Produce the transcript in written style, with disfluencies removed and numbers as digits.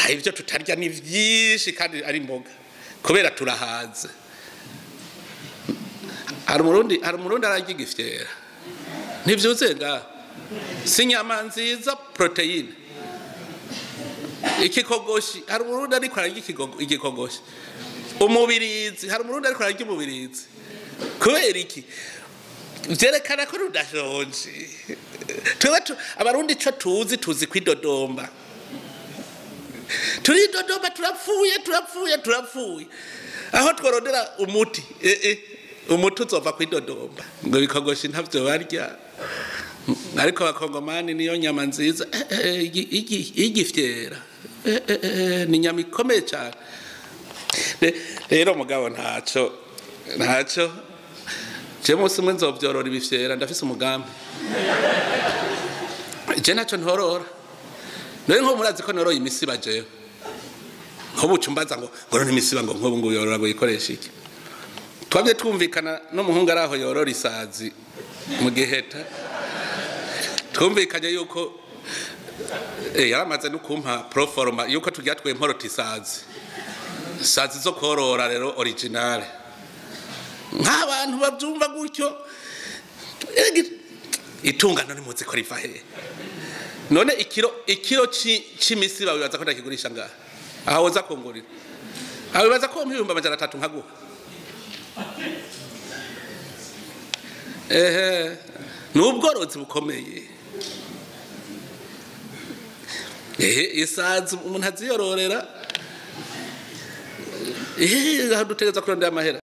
Ibyo tutarya ni byinshi kandi ari imboga kubera turahaze. Hari umurundi ararya igifyera ntivyuzuye ngaha, si inyama nziza proteine. Ikikogoshi, hari umurundi ariko ararya igikogoshi. Umubirizi, hari umurundi ariko ararya umubirizi. Kubera iki? Vyerekana ko rudashonje. Twebwe abarundi ico tuzi kwidodomba. Turidodomba, turapfuye. Aho tworondera umuti, umuti uzova kwidodomba. Ngo bikogoshi ntavyo barya. Ariko abakongomani niyo nyama nziza, igifyera. Ni inyama ikomeye cyane. Rero mugabo ntaco. Je munsi umwe nzovyorora ibifyera, ndafise umugambi. Je ntaco ntorora. None nko murazi ko noroye imisiba jewe. Nko bucumbaza ngo none imisiba ngo nkobu ngo yorora ngo yikoresha iki? Twabye twumvikana n'umuhungu araho yorora isazi mu giheta. Twumvikanye yuko yaramaze no kumpa proforma yuko tugira twemporota isazi. Isazi zo korora rero originale. Nk'abantu babyumva gutyo itungano ni muzi ko riva he. None ikiro c'imisiba wibaza ko ndakigurisha ngaha? Aho woza kungurira. Aho wibaza ko mpa 300,000 nkaguha? Ni ubworozi bukomeye. Isazi umuntu aziyororera. Aho dutegereza kurondera amahera.